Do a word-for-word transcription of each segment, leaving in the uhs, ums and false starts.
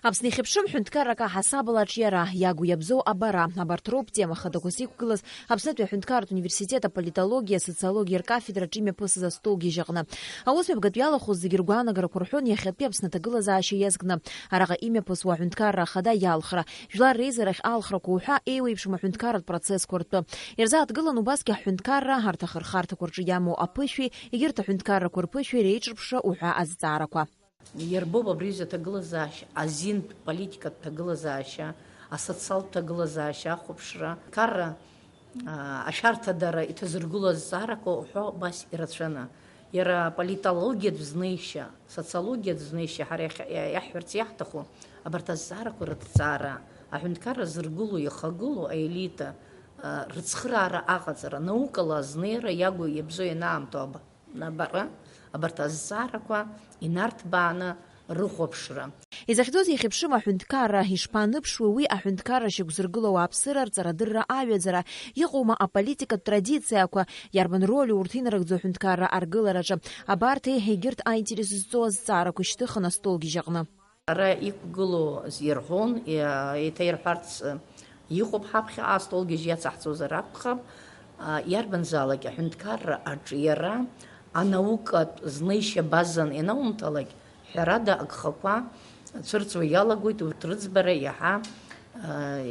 Аԥсны ихьыԥшым ҳәынҭқаррак аҳасабала аҿиара, иагу иабзоу абара, абарҭ роуп темахадақәас иқәгылаз Аԥснытәи аҳәынҭқарратә университет аполитологиа, асоциологиа ркафедраҿы имҩаԥысыз астолгьежь аҟны. Аусмҩаԥгатә иалахәыз зегьы ргәаанагарақәа рҳәон иахьатәи Аԥсны аҭагылазаашьа иазкны. Араҟа имҩаԥысуа аҳәынҭқарра ахада иалхра, жәлар реизарахь алхрақәа уҳәа еиуеиԥшым аҳәынҭқарратә процессқәа ртәы. Ирзааҭгылан убасгьы аҳәынҭқарра, арҭ ахырхарҭақәа рҿы иамоу аԥышәеи, егьырҭ аҳәынҭқаррақәа рԥышәеи реиҿырԥшра уҳәа азҵаарақәа. Иарбоуп абри аҭагылазаашьа, азинтә политикатә ҭагылазаашьа, асоциалтә ҭагылазаашьа ахәаԥшра, карра, аа, ашәарҭадара иҭазыргыло азҵаарақәа уҳәо убас ирацәаны. Иара политологиатә знеишьа, социологиатә знеишьа ҳара иахьа-, иа-, иаҳҳәарц иаҳҭаху, абарҭ азҵаарақәа рыҭҵаара, аҳәынҭқарра зыргыло, ихагылоу аелита, аа, рыцхыраара аҟаҵара, наукала азнеира иагу иабзоу ианаамҭоу аба-, Абаҟа, абарҭ азҵаарақәа инарҭбааны рыхәаԥшра. Изахьӡоз иахьыԥшым аҳәынҭқарра, ишԥаныԥшуеи уи аҳәынҭқарра шьақәзыргылоу ауааԥсыра рҵарадырра аҩаӡара, иҟоума аполитикатә традициақәа, иарбан роль урҭ инарыгӡо аҳәынҭқарра аргылараҿы, абарҭ еиҳа егьырҭ аинтерес зҵоу азҵаарақәа шьҭыхын астолгьежь аҟны. Ара иқәгылоу зирҳәон, иа-, еиҭаирҳәарц, э, иҟоуп ҳаԥхьаҟа астолгьежь иацаҳҵозар акәхап, а, иарбанзаалак аҳәынҭқарра аҿиара анаукатә знеишьа базан ианаумҭалак, ҳәарада, агхақәа цәырҵуа иалагоит, урҭ рыӡбара иаҳа, а,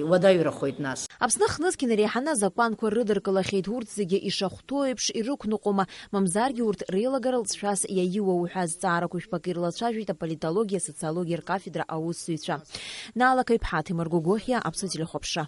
уадаҩрахоит нас. Аԥсны хнызқь инареиҳаны азакәанқәа рыдыркылахьеит, урҭ зегьы ишахәҭоу еиԥш ирықәныҟәома, мамзаргьы урҭ реилагара лҵшәас иаиуоу ҳәа азҵаарақәа жәпакы ирлацәажәеит аполитологиа, асоциологиа ркафедра аусзуҩцәа. Наала Қаҩԥҳа, Ҭемыр Гогохиа, Аԥсуа телехәаԥшра.